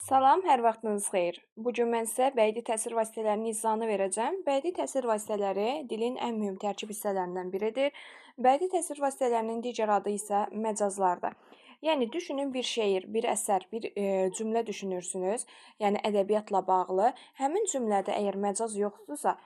Salam, hər vaxtınız xeyir. Bu gün mən sizə bədii təsir vasitələrinin izahını verəcəm. Bədii təsir vasitələri dilin ən mühüm tərkib hissələrindən biridir. Bədii təsir vasitələrinin digər adı isə məcazlardır. Yəni düşünün bir şeir, bir əsər, bir cümlə düşünürsünüz, yəni ədəbiyyatla bağlı. Həmin cümlədə əgər məcaz yoxdursa,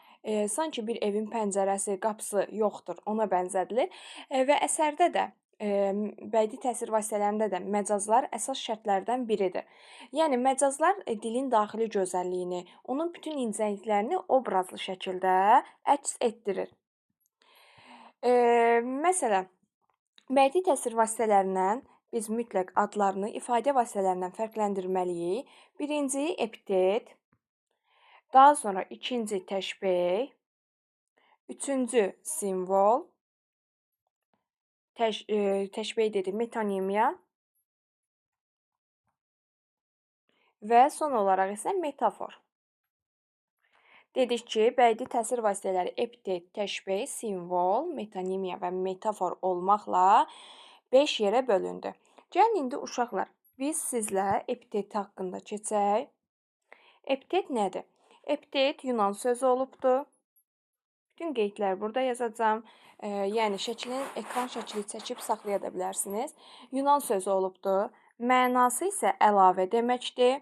sanki bir evin pəncərəsi, qapısı yoxdur, ona bənzədilir. Və əsərdə də bədii təsir vasitələrində də məcazlar əsas şərtlərdən biridir. Yəni məcazlar dilin daxili gözəlliyini, onun bütün incəliklərini obrazlı şəkildə əks etdirir. Məsələn, bədii təsir vasitələrindən biz mütləq adlarını ifadə vasitələrindən fərqləndirməliyik. Birinci epitet, daha sonra ikinci təşbeh, üçüncü simvol, təşbeh dedi, metonimiya və son olaraq isə metafor. Dedik ki, bədii təsir vasitələri epitet, təşbeh, simvol, metonimiya və metafor olmaqla 5 yerə bölündü. Gəlin indi uşaqlar, biz sizlə epitet haqqında keçək. Epitet nədir? Epitet Yunan sözü olubdur. Bütün qeydləri burada yazacağam. Yəni şəklin, ekran şəkli çəkib saxlaya da bilərsiniz. Yunan sözü olubdur. Mənası isə əlavə deməkdir.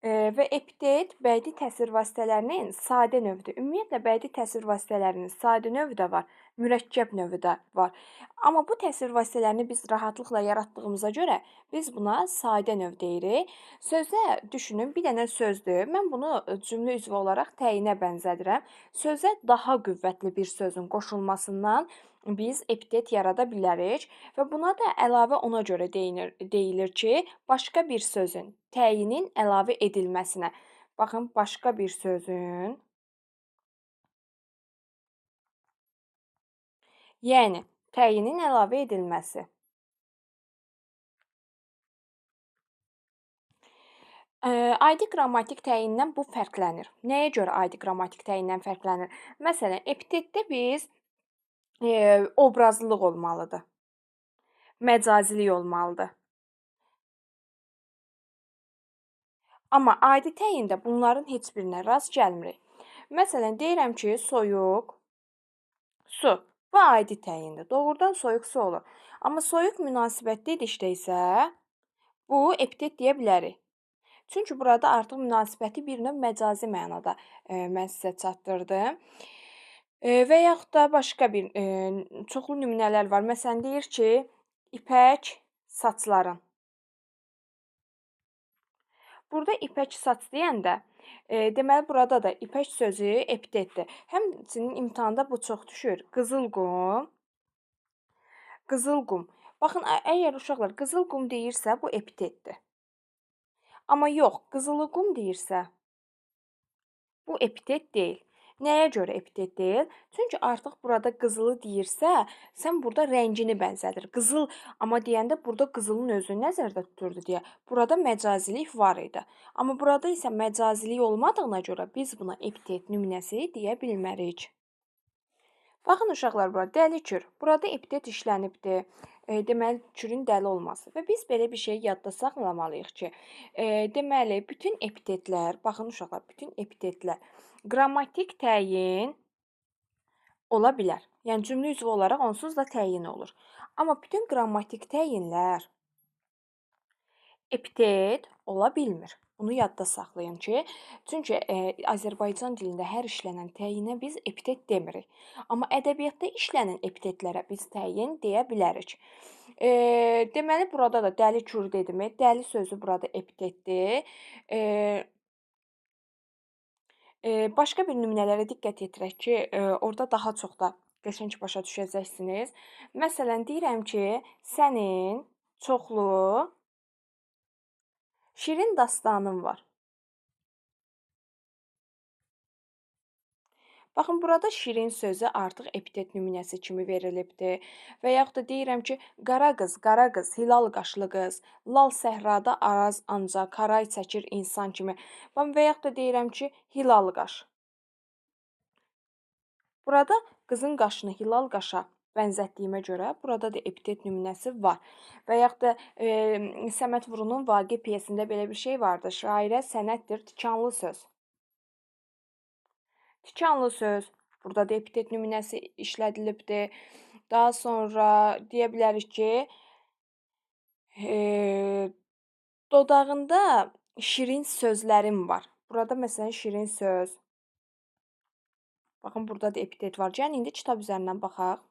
Və epitet bədii təsir vasitələrinin sadə növüdür. Ümumiyyətlə bədii təsir vasitələrinin sadə növü də var, mürəkkəb növü də var. Amma bu təsir vasitələrini biz rahatlıqla yaratdığımıza görə biz buna sadə növ deyirik. Sözə düşünün, bir dənə sözdür. Mən bunu cümlə üzvü olaraq təyinə bənzədirəm. Sözə daha qüvvətli bir sözün qoşulmasından biz epitet yarada bilərik və buna da əlavə ona görə deyilir ki, başqa bir sözün təyinin əlavə edilməsinə. Baxın, başqa bir sözün, yəni təyinin əlavə edilməsi. Adi qrammatik təyindən bu fərqlənir. Nəyə görə adi qrammatik təyindən fərqlənir? Məsələn, epitetdə biz obrazlılıq olmalıdır, məcazilik olmalıdır. Amma adi təyində bunların heç birinə rast gəlmirik. Məsələn, deyirəm ki, soyuq su. Bu adi təyindir. Doğrudan soyuq su olur. Amma soyuq münasibət dedikdə isə bu epitet deyə bilərik. Çünki burada artıq münasibəti bir növ məcazi mənada mən sizə çatdırdım. Və yaxud da başqa bir çoxlu nümunələr var. Məsələn, deyir ki, ipək saçların. Burada ipək saç deyəndə, deməli, burada da ipək sözü epitetdir. Həmçinin imtahanda bu çox düşür. Qızıl qum, qızıl qum. Baxın, əgər uşaqlar qızıl qum deyirsə, bu epitetdir. Amma yox, qızılı qum deyirsə, bu epitet deyil. Nəyə görə epitet deyil? Çünki artıq burada qızılı deyirsə, sən burada rəngini bənzədir. Qızıl, amma deyəndə burada qızılın özünü nəzərdə tuturdu deyə. Burada məcazilik var idi. Amma burada isə məcazilik olmadığına görə biz buna epitet nümunəsi deyə bilmərik. Baxın uşaqlar, bura dəli kür. Burada epitet işlənibdir. Deməli, kürün dəli olması. Və biz belə bir şey yadda saxlamalıyıq ki, deməli, bütün epitetlər, baxın uşaqlar, bütün epitetlər qrammatik təyin ola bilər. Yəni, cümlə üzvü olaraq onsuz da təyin olur. Amma bütün qrammatik təyinlər epitet ola bilmir. Bunu yadda saxlayın ki, çünki Azərbaycan dilində hər işlənən təyinə biz epitet demirik. Amma ədəbiyyatda işlənən epitetlərə biz təyin deyə bilərik. Deməli, burada da dəli kür dedimi? Dəli sözü burada epitetdir. Başqa bir nümunələrə diqqət yetirək ki, orada daha çox da qəşəng başa düşəcəksiniz. Məsələn, deyirəm ki, sənin çoxlu şirin dastanın var. Baxın, burada şirin sözü artıq epitet nümunəsi kimi verilibdir. Və yaxud da deyirəm ki, qara qız, qara qız, hilal qaşlı qız, lal səhrada araz ancaq, karay çəkir insan kimi. Və yaxud da deyirəm ki, hilal qaş. Burada qızın qaşını hilal qaşa bənzətdiyimə görə burada da epitet nümunəsi var. Və yaxud da Səməd Vurğunun Vaqif pyesində belə bir şey vardı. Şairə sənətdir tikanlı söz. Tikanlı söz. Burada da epitet nümunəsi işlədilibdir. Daha sonra deyə bilərik ki, dodağında şirin sözlərim var. Burada məsələn şirin söz. Baxın, burada da epitet var. Gəlin, indi kitab üzərindən baxaq.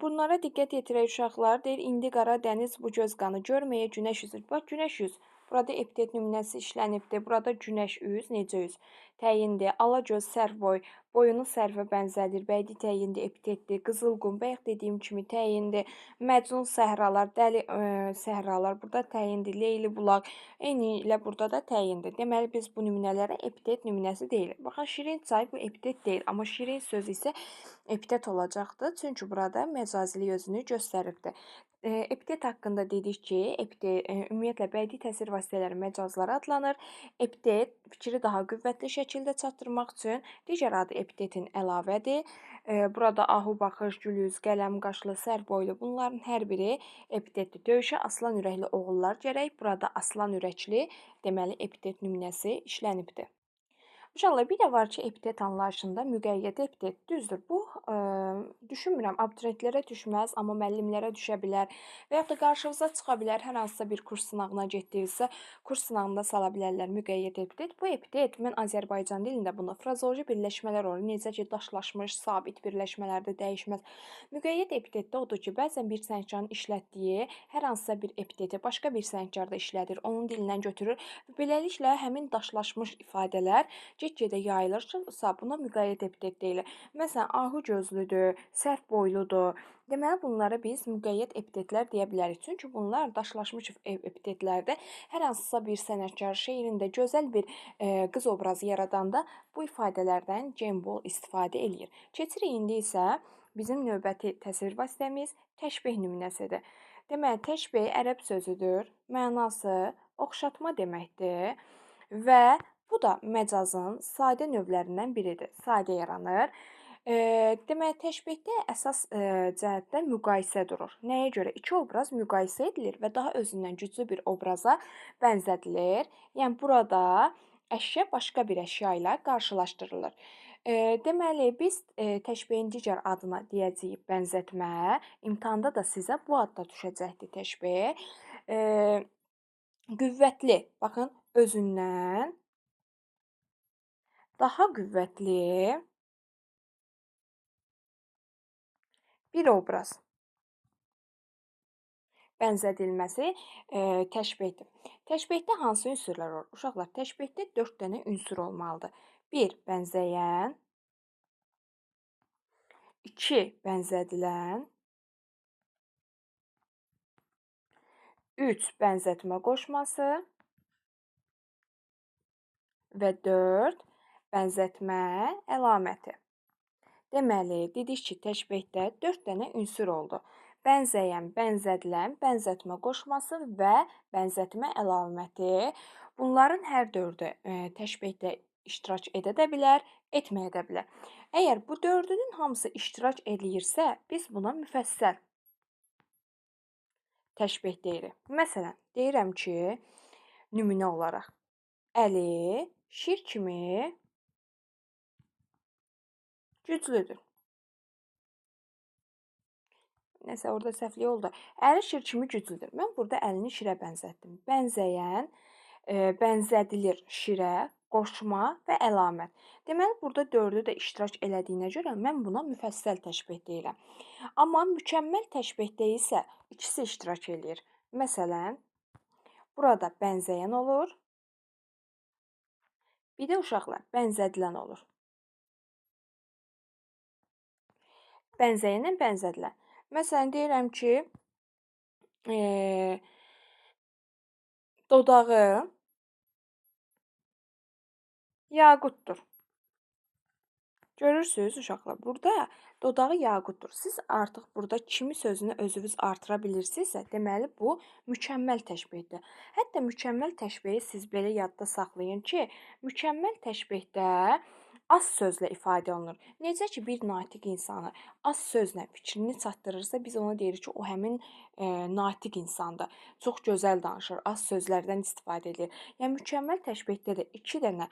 Bunlara diqqət yetirək uşaqlar. Deyir, indi qara dəniz bu göz qanı görməyə günəş üzü. Bax, günəş üz. Burada epitet nümunəsi işlənibdir. Burada günəş üz, necə üz? Təyindir. Alagöz, sərv boy. Boyunu sərvə bənzədir. Bədii təyindir, epitetdir. Qızılqum, bayaq dediyim kimi təyindir. Məcnun səhralar, dəli səhralar burada təyindir. Leyli bulaq, eyni ilə burada da təyindir. Deməli, biz bu nümunələrə epitet nümunəsi deyilik. Baxın, şirin çay bu epitet deyil, amma şirin söz isə epitet olacaqdır. Çünki burada məcazilik özünü göstəribdir. Epitet haqqında dedik ki, epitet, ümumiyyətlə bədii təsir vasitələri məcazlar adlanır. Epitet fikri daha qüvvətli şəkildə çatdırmaq üçün digər adı epitetin əlavədir. Burada ahu baxış, gülüz, qələm qaşlı, sərv boylu bunların hər biri epitetdir. Döyüşə aslan ürəkli oğullar gərək. Burada aslan ürəkli, deməli epitet nümunəsi işlənibdir. Uşaqlar, bir də var ki, epitet anlayışında müqəyyət epitet. Düzdür, bu düşünmürəm, abituriyentlərə düşməz, amma müəllimlərə düşə bilər və yaxud da qarşınıza çıxa bilər. Hər hansısa bir kurs sınağına getdinizsə, kurs sınağında sala bilərlər müqəyyət epitet. Bu epitet, mən Azərbaycan dilində buna frazoloji birləşmələr olur. Necə ki, daşlaşmış, sabit birləşmələrdə dəyişməz. Müqəyyət epitetdə odur ki, bəzən bir sənətkarın işlətdiyi hər hansısa bir epiteti başqa bir sənətkar da işlədir, onun dilindən götürür. Beləliklə, həmin daşlaşmış ifadələr get-gedə yayılırsa, buna müqəyyət epitet deyilir. Məsələn, ahu gözlüdür, sərv boyludur. Deməli, bunlara biz müqəyyət epitetlər deyə bilərik. Çünki bunlar daşlaşmış epitetlərdə hər hansısa bir sənətkar şeirində gözəl bir qız obrazı yaradanda bu ifadələrdən gembol istifadə eləyir. Keçirik indi isə bizim növbəti təsvir vasitəmiz təşbeh nümunəsidir. Deməli, təşbeh ərəb sözüdür, mənası oxşatma deməkdir və bu da məcazın sadə növlərindən biridir. Sadə yaranır. Deməli, təşbehdə əsas cəhətdə müqayisə durur. Nəyə görə? İki obraz müqayisə edilir və daha özündən güclü bir obraza bənzədilir. Yəni, burada əşya başqa bir əşya ilə qarşılaşdırılır. Deməli, biz təşbehin digər adına deyəcəyik bənzətmə. İmtahanda da sizə bu adda düşəcəkdir təşbeh. Qüvvətli, baxın, özündən daha qüvvətli bir obraz bənzədilməsi təşbehdir. Təşbehdə hansı ünsürlər olur? Uşaqlar, təşbehdə 4 dənə ünsür olmalıdır. 1. Bənzəyən, 2. Bənzədilən, 3. Bənzətmə qoşması və 4. Bənzətmə əlaməti. Deməli, dedik ki, təşbehdə 4 dənə ünsür oldu. Bənzəyən, bənzədilən, bənzətmə qoşması və bənzətmə əlaməti. Bunların hər dördü təşbehdə iştirak edə də bilər, etməyə də bilər. Əgər bu dördünün hamısı iştirak eləyirsə, biz buna müfəssəl təşbeh deyirik. Məsələn, deyirəm ki, nümunə olaraq, Əli şir kimi güclüdür. Nəsə, orada səhvlik oldu. Əli şir kimi güclüdür. Mən burada əlini şirə bənzətdim. Bənzəyən, bənzədilir şirə, qoşma və əlamət. Deməli, burada dördü də iştirak elədiyinə görə mən buna müfəssəl təşbeh deyirəm. Amma mükəmməl təşbehdə isə ikisi iştirak eləyir. Məsələn, burada bənzəyən olur. Bir də uşaqlar, bənzədilən olur. Bənzəyənlə bənzədilən. Məsələn, deyirəm ki, dodağı yaqutdur. Görürsünüz uşaqlar, burada dodağı yaqutdur. Siz artıq burada kimi sözünü özünüz artıra bilirsinizsə, deməli bu mükəmməl təşbehdir. Hətta mükəmməl təşbehi siz belə yadda saxlayın ki, mükəmməl təşbehdə Az sözlə ifadə olunur. Necə ki, bir natiq insanı az sözlə fikrini çatdırırsa, biz ona deyirik ki, o həmin natiq insandır. Çox gözəl danışır, az sözlərdən istifadə edir. Yəni, mükəmməl təşbehdə də iki dənə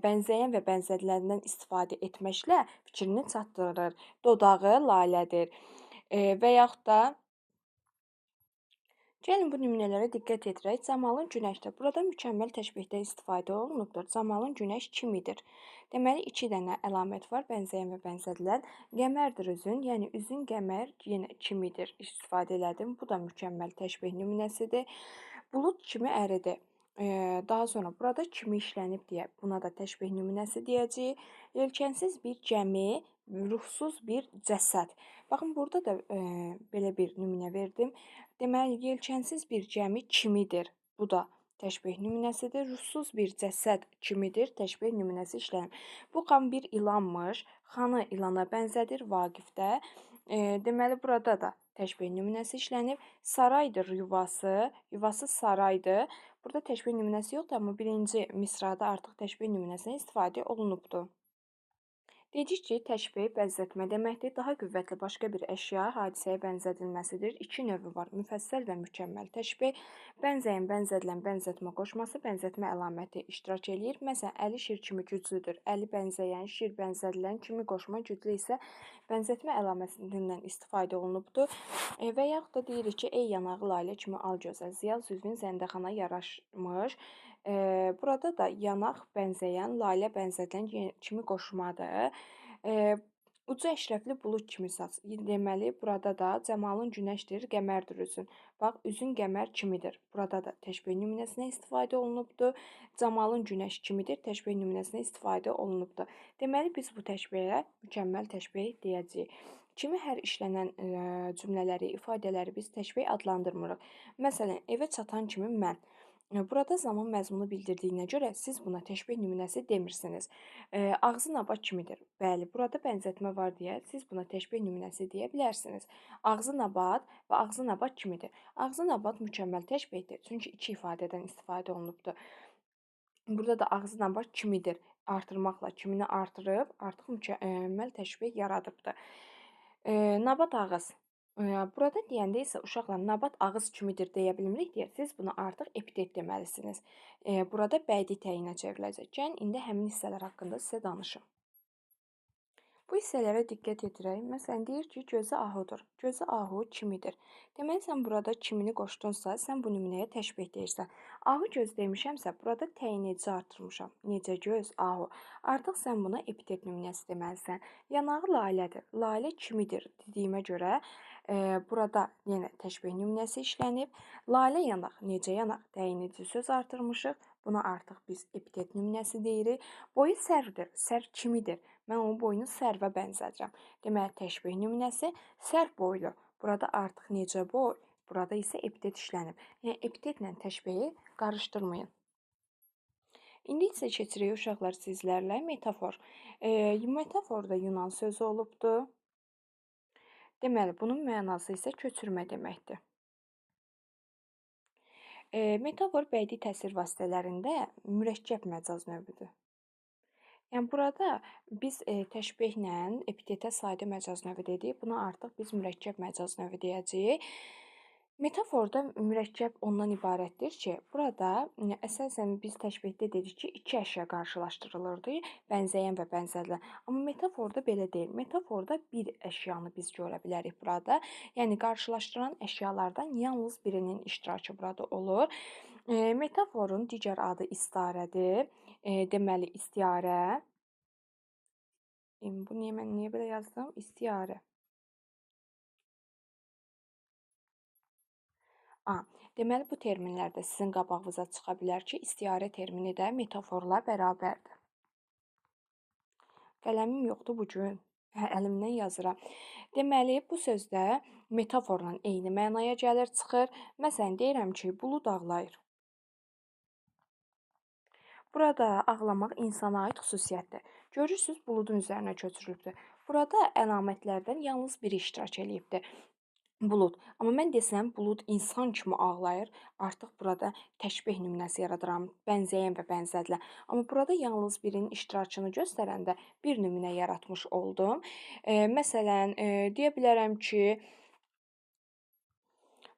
bənzəyən və bənzədiləndən istifadə etməklə fikrini çatdırır. Dodağı lalədir. Və yaxud da gəlin bu nümunələrə diqqət yetirək. Camalın günəşdir. Burada mükəmməl təşbehdən istifadə olunubdur. Camalın günəş kimidir? Deməli, iki dənə əlamət var, bənzəyən və bənzədilən. Qəmərdir üzün, yəni üzün qəmər yenə kimidir istifadə elədim. Bu da mükəmməl təşbeh nümunəsidir. Bulud kimi əridi. Daha sonra burada kimi işlənib deyə buna da təşbeh nümunəsi deyəcəyik. Yelkənsiz bir gəmi, ruhsuz bir cəsəd. Baxın, burada da belə bir nümunə verdim. Deməli, yelkənsiz bir gəmi kimidir? Bu da təşbeh nümunəsidir. Ruhsuz bir cəsəd kimidir? Təşbeh nümunəsi işlənib. Bu xan bir ilanmış. Xanı ilana bənzədir Vaqifdə. Deməli, burada da təşbeh nümunəsi işlənib. Saraydır yuvası. Yuvası saraydır. Burada təşbeh nümunəsi yoxdur, amma birinci misrada artıq təşbeh nümunəsindən istifadə olunubdur. Dedik ki, təşbeh bənzətmə deməkdir. Daha qüvvətli başqa bir əşya hadisəyə bənzədilməsidir. İki növü var. Müfəssəl və mükəmməl təşbeh. Bənzəyən, bənzədilən, bənzətmə qoşması, bənzətmə əlaməti iştirak eləyir. Məsələn, əli şir kimi güclüdür. Əli bənzəyən, şir bənzədilən kimi qoşma güclü isə bənzətmə əlamətindən istifadə olunubdur. Və yaxud da deyirik ki, ey yanağı lalə kimi al gözəl, ziyalı zülvün zəndəxana yaraşmış. Burada da yanaq bənzəyən, lalə bənzədilən kimi qoşmadır. Ucu əşrəfli bulud kimi saç. Deməli, burada da cəmalın günəşdir, qəmərdir üzün. Bax, üzün qəmər kimidir. Burada da təşbeh nümunəsinə istifadə olunubdur. Cəmalın günəş kimidir, təşbeh nümunəsinə istifadə olunubdur. Deməli, biz bu təşbeyə mükəmməl təşbeh deyəcəyik. Kimi hər işlənən cümlələri, ifadələri biz təşbeh adlandırmırıq. Məsələn, evə çatan kimi mən. Burada zaman məzmunu bildirdiyinə görə siz buna təşbeh nümunəsi demirsiniz. Ağzı nabat kimidir. Bəli, burada bənzətmə var deyə siz buna təşbeh nümunəsi deyə bilərsiniz. Ağzı nabat və ağzı nabat kimidir. Ağzı nabat mükəmməl təşbehdir. Çünki iki ifadədən istifadə olunubdur. Burada da ağzı nabat kimidir artırmaqla kimini artırıb artıq mükəmməl təşbeh yaradıbdır. Nabat ağız. Burada deyəndə isə uşaqlar nabat ağız kimidir deyə bilmirik deyə siz buna artıq epitet deməlisiniz. Burada bədii təyinə çevriləcək. Gəlin indi həmin hissələr haqqında sizə danışım. Bu hissələrə diqqət yetirək. Məsələn, deyir ki, gözü ahudur. Gözü ahu kimidir? Deməli, sən burada kimini qoşdunsa, sən bu nümunəyə təşbeh deyirsən. Ahu göz demişəmsə, burada təyin edici artırmışam. Necə göz, ahu. Artıq sən buna epitet nümunəsi deməlisən. Yanağı lalədir. Lalə kimidir dediyimə görə burada yenə təşbeh nümunəsi işlənib. Lalə yanaq, necə yanaq təyin edici söz artırmışıq. Buna artıq biz epitet nümunəsi deyirik. Boyu sərvdir, sərv kimidir? Mən onun boyunu sərvə bənzədirəm. Deməli, təşbeh nümunəsi sərv boylu. Burada artıq necə boy, burada isə epitet işlənib. Yəni, epitetlə təşbehi qarışdırmayın. İndi isə keçirik uşaqlar sizlərlə metafor. Metafor da Yunan sözü olubdur. Deməli, bunun mənası isə köçürmə deməkdir. Metafor bədii təsir vasitələrində mürəkkəb məcaz növüdür. Yəni, burada biz təşbehlə epitetə sadə məcaz növü dedik. Buna artıq biz mürəkkəb məcaz növü deyəcəyik. Metaforda mürəkkəb ondan ibarətdir ki, burada əsasən biz təşbehdə dedik ki, iki əşya qarşılaşdırılırdı, bənzəyən və bənzədilən. Amma metaforda belə deyil. Metaforda bir əşyanı biz görə bilərik burada. Yəni, qarşılaşdıran əşyalardan yalnız birinin iştirakı burada olur. Metaforun digər adı istiarədir. Deməli, istiarə. Bu niyə mən niyə belə yazdım? İstiarə. Deməli, bu terminlər də sizin qabağınıza çıxa bilər ki, istiarə termini də metaforla bərabərdir. Qələmim yoxdur bu gün. Əlimdən yazıram. Deməli, bu sözdə metaforla eyni mənaya gəlir, çıxır. Məsələn, deyirəm ki, bulud ağlayır. Burada ağlamaq insana aid xüsusiyyətdir. Görürsünüz, buludun üzərinə köçürülübdür. Burada əlamətlərdən yalnız biri iştirak eləyibdir. Bulud. Amma mən desəm bulud insan kimi ağlayır, artıq burada təşbeh nümunəsi yaradıram, bənzəyən və bənzədilən. Amma burada yalnız birinin iştirakını göstərəndə bir nümunə yaratmış oldum. Məsələn, deyə bilərəm ki,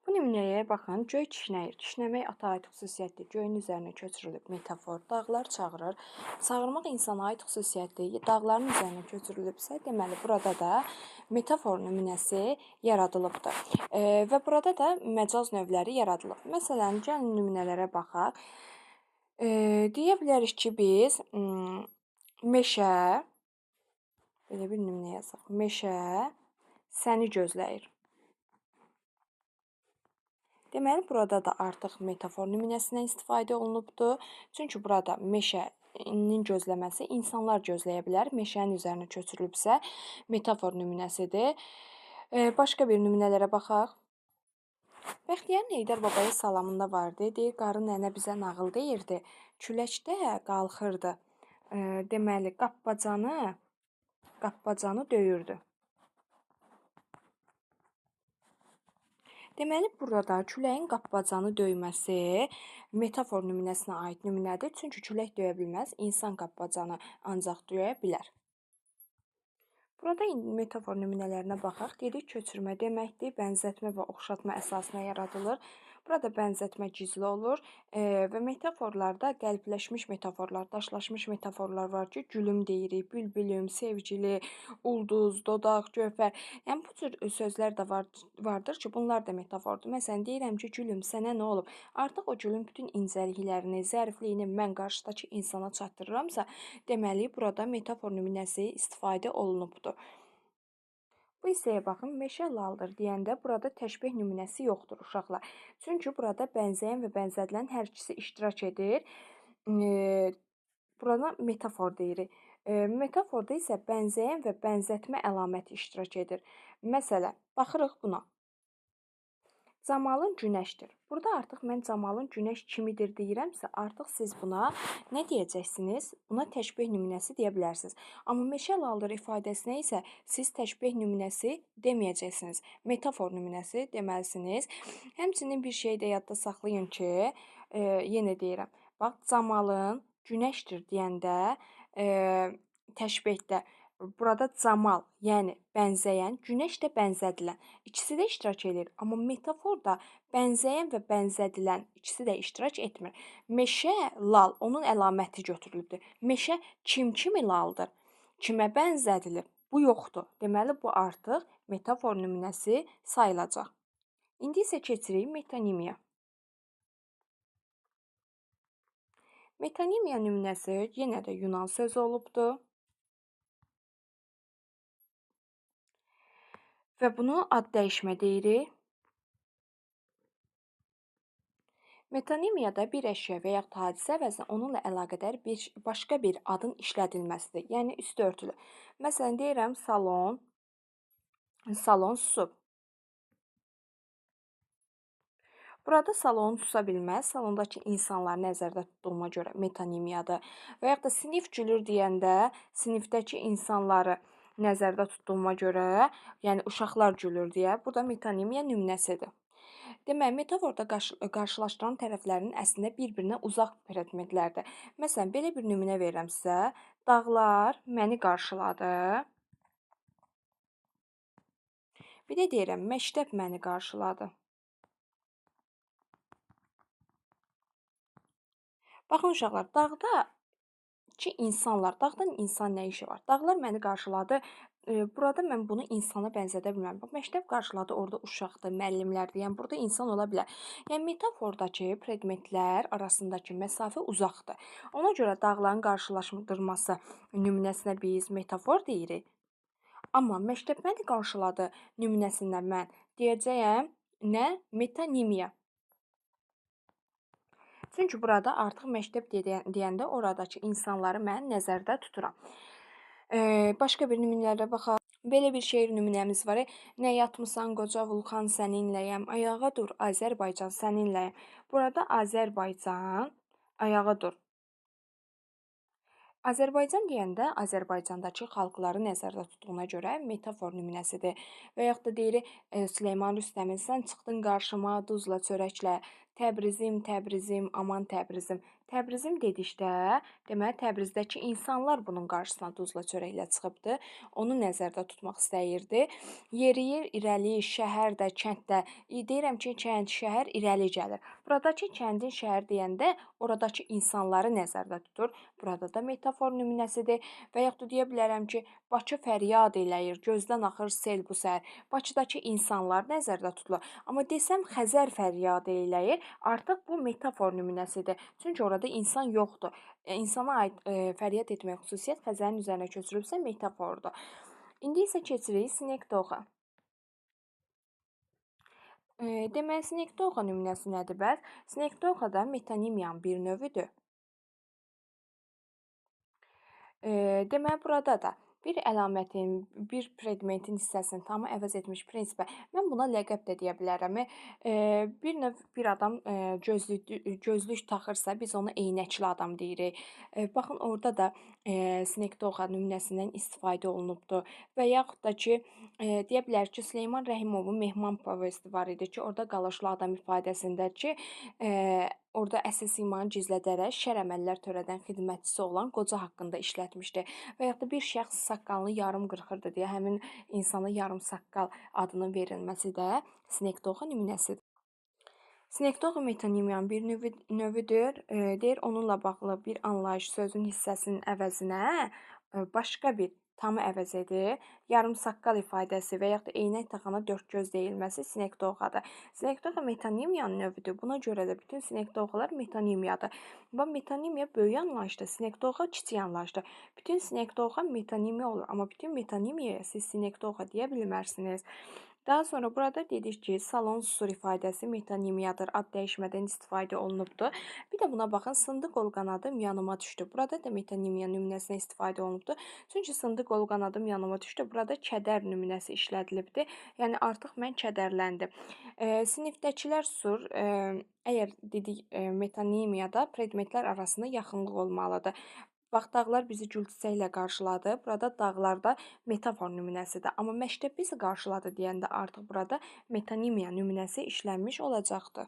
bu nümunəyə baxın, göy kişnəyir. Kişnəmək ata aid xüsusiyyətdir. Göyün üzərinə köçürülüb metafor. Dağlar çağırır. Çağırmaq insana aid xüsusiyyətdir. Dağların üzərinə köçürülübsə, deməli burada da metafor nümunəsi yaradılıbdır. Və burada da məcaz növləri yaradılıb. Məsələn, gəlin nümunələrə baxaq. Deyə bilərik ki, biz meşə, belə bir nümunə yazaq. Meşə səni gözləyir. Deməli, burada da artıq metafor nümunəsindən istifadə olunubdur. Çünki burada meşənin gözləməsi insanlar gözləyə bilər. Meşənin üzərinə köçürülübsə, metafor nümunəsidir. Başqa bir nümunələrə baxaq. Bəxtiyarın Heydər babaya salamında vardı. Deyir, qarı nənə bizə nağıl deyirdi. Küləkdə qalxırdı. Deməli, qapbacanı döyürdü. Deməli, burada küləyin qapbacanı döyməsi metafor nümunəsinə aid nümunədir. Çünki külək döyə bilməz, insan qapbacanı ancaq döyə bilər. Burada indi metafor nümunələrinə baxaq. Dedik, köçürmə deməkdir, bənzətmə və oxşatma əsasına yaradılır. Burada bənzətmə gizli olur və metaforlarda qəlbləşmiş metaforlar, daşlaşmış metaforlar var ki, gülüm deyirik, bülbülüm, sevgili, ulduz, dodaq, gövhər. Yəni, bu cür sözlər də vardır ki, bunlar da metafordur. Məsələn, deyirəm ki, gülüm, sənə nə olub? Artıq o gülün bütün incəliklərini, zərifliyini mən qarşıdakı insana çatdırıramsa, deməli, burada metafor nümunəsi istifadə olunubdur. Bu hissəyə baxın, meşə laldır deyəndə burada təşbeh nümunəsi yoxdur uşaqlar. Çünki burada bənzəyən və bənzədilən hər ikisi iştirak edir. Burada metafor deyirik. Metaforda isə bənzəyən və bənzətmə əlaməti iştirak edir. Məsələn, baxırıq buna. Camalın günəşdir. Burada artıq mən camalın günəş kimidir deyirəmsə, artıq siz buna nə deyəcəksiniz? Buna təşbeh nümunəsi deyə bilərsiniz. Amma meşə laldır ifadəsinə isə siz təşbeh nümunəsi deməyəcəksiniz. Metafor nümunəsi deməlisiniz. Həmçinin bir şey də yadda saxlayın ki, yenə deyirəm. Bax, camalın günəşdir deyəndə təşbehdə burada camal, yəni bənzəyən, günəş də bənzədilən. İkisi də iştirak edir. Amma metaforda bənzəyən və bənzədilən ikisi də iştirak etmir. Meşə lal, onun əlaməti götürülübdür. Meşə kim kimi laldır? Kimə bənzədilib? Bu yoxdur. Deməli, bu artıq metafor nümunəsi sayılacaq. İndi isə keçirik metonimiya. Metonimiya nümunəsi yenə də Yunan sözü olubdur. Və bunu ad dəyişmə deyirik. Metonimiyada bir əşya və yaxud hadisə əvəzinə onunla əlaqədar başqa bir adın işlədilməsidir. Yəni, üstü örtülü. Məsələn, deyirəm, salon, salon susub. Burada salon susa bilməz. Salondakı insanlar nəzərdə tutduğuma görə metonimiyadır. Və yaxud da sinif gülür deyəndə sinifdəki insanları nəzərdə tutduğuma görə, yəni uşaqlar gülür deyə, burada metonimiya nümunəsidir. Deməli, metaforda qarşılaşdıran tərəflərin əslində bir-birinə uzaq predmetlərdir. Məsələn, belə bir nümunə verirəm sizə. Dağlar məni qarşıladı. Bir də deyirəm, məktəb məni qarşıladı. Baxın uşaqlar, dağda ki insanlar, dağdan insan nə işi var? Dağlar məni qarşıladı. Burada mən bunu insana bənzədə bilmərəm. Bax, məktəb qarşıladı, orada uşaqdır, müəllimlərdir. Yəni, burada insan ola bilər. Yəni, metafordakı predmetlər arasındakı məsafə uzaqdır. Ona görə dağların qarşılaşdırması nümunəsinə biz metafor deyirik. Amma məktəb məni qarşıladı nümunəsində mən deyəcəyəm nə? Metonimiya. Çünki burada artıq məktəb deyəndə oradakı insanları mən nəzərdə tuturam. Başqa bir nümunələrə baxaq. Belə bir şeir nümunəmiz var. Nə yatmısan qoca vulkan səninləyəm, ayağa dur Azərbaycan səninləyəm. Burada Azərbaycan ayağa dur. Azərbaycan deyəndə Azərbaycandakı xalqları nəzərdə tutduğuna görə metafor nümunəsidir. Və yaxud da deyirik Süleyman Rüstəmin sən çıxdın qarşıma duzla çörəklə, Təbrizim, Təbrizim, aman Təbrizim. Təbrizim dedikdə, deməli Təbrizdəki insanlar bunun qarşısına duzla çörəklə çıxıbdı. Onu nəzərdə tutmaq istəyirdi. Yeriyir irəli, şəhər də, kənd də. Deyirəm ki, kənd, şəhər irəli gəlir. Buradakı kəndin şəhər deyəndə oradakı insanları nəzərdə tutur. Burada da metafor nümunəsidir. Və yaxud da deyə bilərəm ki, Bakı fəryad eləyir, gözdən axır sel bu səhər. Bakıdakı insanlar nəzərdə tutulur. Amma desəm Xəzər fəryad eləyir, artıq bu metafor nümunəsidir. Çünki orada insan yoxdur. İnsana aid fəryad etmək xüsusiyyət Xəzərin üzərinə köçürülübsə metafordur. İndi isə keçirik sinekdoxa. Deməli, sinekdoxa nümunəsi nədir bəs? Sinekdoxa da metonimiyanın bir növüdür. Deməli, burada da bir əlamətin, bir predmetin hissəsini tamı əvəz etmiş prinsipə. Mən buna ləqəb də deyə bilərəm. Bir növ bir adam gözlük taxırsa, biz ona eynəkli adam deyirik. Baxın, orada da sinekdoxa nümunəsindən istifadə olunubdur. Və yaxud da ki, deyə bilər ki, Süleyman Rəhimovun Mehman povesti var idi ki, orada qalaşlı adam ifadəsində ki, orada əsl simanı gizlədərək şər əməllər törədən xidmətçisi olan qoca haqqında işlətmişdi. Və yaxud da bir şəxs saqqalını yarım qırxırdı deyə həmin insana yarım saqqal adının verilməsi də sinekdoxa nümunəsidir. Sinekdoxa metonimiyanın bir növüdür. Deyir, onunla bağlı bir anlayış sözün hissəsinin əvəzinə başqa bir tamı əvəz edir. Yarım saqqal ifadəsi və yaxud da eynək taxana dörd göz deyilməsi sinekdoxadır. Sinekdoxa metonimiyanın növüdür. Buna görə də bütün sinekdoxalar metonimiyadır. Bax, metonimiya böyük anlayışdır, sinekdoxa kiçik anlayışdır. Bütün sinekdoxa metonimiya olur, amma bütün metonimiyaya siz sinekdoxa deyə bilmərsiniz. Daha sonra burada dedik ki, salon susur ifadəsi metonimiyadır, ad dəyişmədən istifadə olunubdur. Bir də buna baxın, sındı qol qanadım yanıma düşdü. Burada da metonimiya nümunəsinə istifadə olunubdur. Çünki sındı qol qanadım yanıma düşdü. Burada kədər nümunəsi işlədilibdir. Yəni artıq mən kədərləndim. Sinifdəkilər susur. Əgər dedik metonimiyada predmetlər arasında yaxınlıq olmalıdır. Bax, dağlar bizi gül çiçəklə qarşıladı. Burada dağlarda metafor nümunəsidir. Amma məktəb bizi qarşıladı deyəndə artıq burada metonimiya nümunəsi işlənmiş olacaqdır.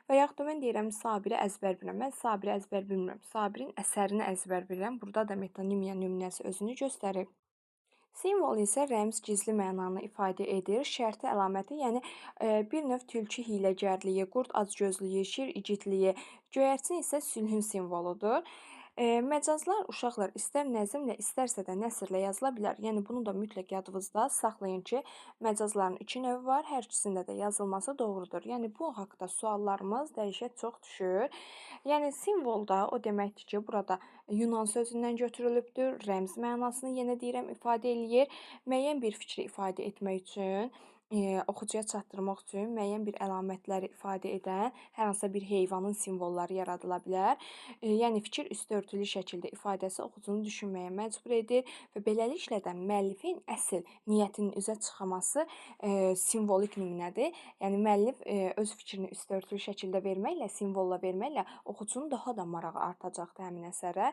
Və yaxud da mən deyirəm Sabiri əzbər bilirəm. Mən Sabiri əzbər bilmirəm. Sabirin əsərini əzbər bilirəm. Burada da metonimiya nümunəsi özünü göstərir. Simvol isə rəmz gizli mənanı ifadə edir. Şərti əlaməti, yəni bir növ tülkü hiyləgərliyi, qurd acgözlüyü, şir igidliyi, göyərçin isə sülhün simvoludur. Məcazlar uşaqlar istər nəzmlə, istərsə də nəsrlə yazıla bilər. Yəni bunu da mütləq yadınızda saxlayın ki, məcazların iki növü var, hər ikisində də yazılması doğrudur. Yəni bu haqda suallarımız dəhşət çox düşür. Yəni simvolda o deməkdir ki, burada Yunan sözündən götürülübdür, rəmz mənasını yenə deyirəm ifadə eləyir. Müəyyən bir fikri ifadə etmək üçün, oxucuya çatdırmaq üçün müəyyən bir əlamətləri ifadə edən hər hansısa bir heyvanın simvolları yaradıla bilər. Yəni fikir üstü örtülü şəkildə ifadəsi oxucunu düşünməyə məcbur edir və beləliklə də müəllifin əsl niyyətinin üzə çıxması simvolik nümunədir. Yəni müəllif öz fikrini üstü örtülü şəkildə verməklə, simvolla verməklə oxucunun daha da marağı artacaqdır həmin əsərə.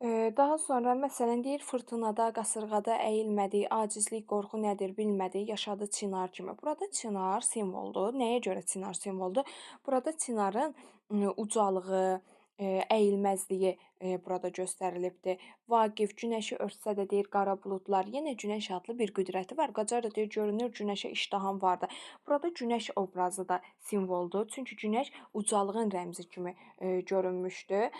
Daha sonra məsələn deyir, fırtınada, qasırğada əyilmədi, acizlik, qorxu nədir bilmədi, yaşadı çinar kimi. Burada çinar simvoldur. Nəyə görə çinar simvoldur? Burada çinarın ucalığı, əyilməzliyi burada göstərilibdir. Vaqif günəşi örtsə də deyir qara buludlar, yenə günəş adlı bir qüdrəti var. Qacar da deyir, görünür günəşə iştaham vardı. Burada günəş obrazı da simvoldur. Çünki günəş ucalığın rəmzi kimi görünmüşdür.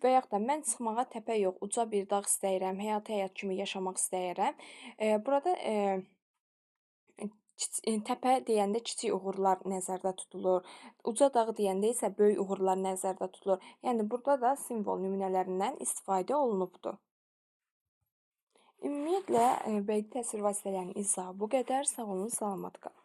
Və yaxud da mən çıxmağa təpə yox, uca bir dağ istəyirəm, həyatı həyat kimi yaşamaq istəyirəm. Burada təpə deyəndə kiçik uğurlar nəzərdə tutulur. Uca dağ deyəndə isə böyük uğurlar nəzərdə tutulur. Yəni burada da simvol nümunələrindən istifadə olunubdur. Ümumiyyətlə, bədii təsvir vasitələrinin izahı bu qədər. Sağ olun, salamat qalın.